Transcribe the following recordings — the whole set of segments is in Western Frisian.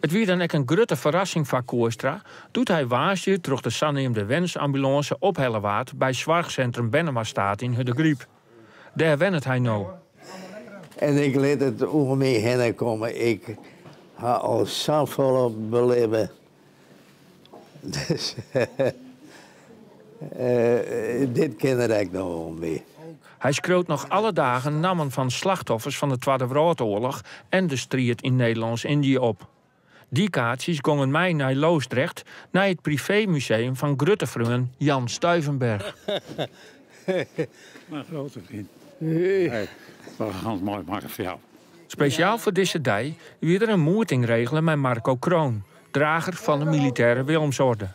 It wie dan ek in grutte ferrassing foar Kooistra doe't hy woansdei troch de saneamde wensambulânse ophelle waard by soarchsintrum Bennema State yn Hurdegaryp. Dêr wennet hy no. En ik lit it oer my hinne komme. Ik ha al safolle belibbe. Dus dit kin der ek noch oan by. Hy skriuwt noch alle dagen nammen fan slachtoffers fan de Twadde Wrâldoarloch en de striid yn Nederlânsk-Yndië op. Dy kaartsjes gongen mei nei Loosdrecht, nei it priveemuseum fan grutte freon Jan Stuivenberg. Mijn grote vriend. Hey, we gaan het mooi maken voor jou. Spesjaal foar dizze dei wie der in moeting regele mei Marco Kroon, drager fan de militêre Willemsorde.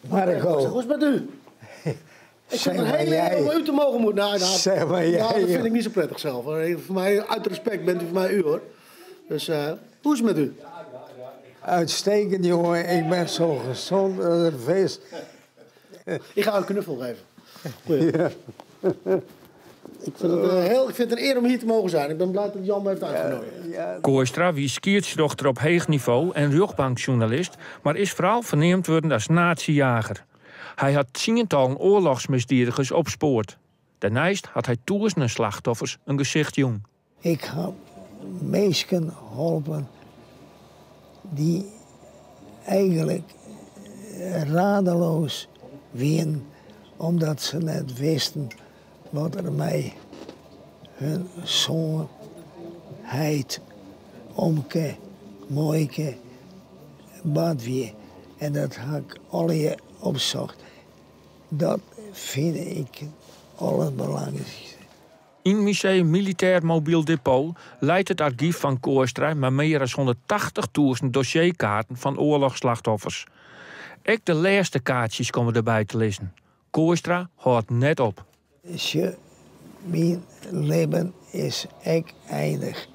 Marco. Hoe is het met u? Ik vind het een hele eer om u te mogen moeten. Nou, nou, Zeg maar jij, nou, dat vind joh. ik niet zo prettig zelf. Hoor. Voor mij, uit respect bent u voor mij u hoor. Dus eh, hoe is het met u? Uitstekend, jongen. Ik ben zo gezond als een vis. Ik ga u een knuffel geven. Goeie. Ik vind, het, eh, heel, ik vind het een eer om hier te mogen zijn. Ik ben blij dat Jan me heeft uitgenodigd. Kooistra wie skiedsrjochter op heech nivo en rjochtbanksjoernalist, mar is foaral ferneamd wurden as nazi-jager. Hy hat tsientallen oarlochsmisdiedigers opspoard. Dêrneist hat hy tûzenen slachtoffers in gesicht jûn. Ik ha minsken holpen dy't eigenlik radeloos wienen omdat se net wisten wat der mei hun soan, heit, omke, muoike bard wie. En dat ha ik allegear opsocht. Dat fyn ik it alderbelangrykste. Yn Museum Militair Mobiel Depot leit it argyf fan Kooistra mei mear as 180.000 dossierkaarten fan oarlochsslachtoffers. Ek de lêste kaartsjes komme derby te lizzen. Kooistra hâldt net op. Sjoch, myn libben is ek einich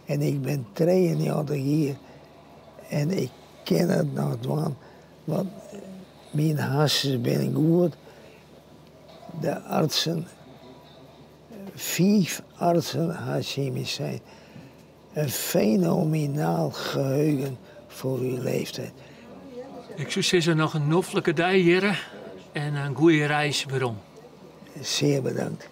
en ik bin 93 jier en ik kin it noch dwaan, want myn harsens binne goed. De artsen, fiif artsen ha tsjin my sein, een fenomenaal geheugen voor uw leeftijd. Ik soe sizze noch in noflike dei hjirre en in goede reis werom. Sear bedankt.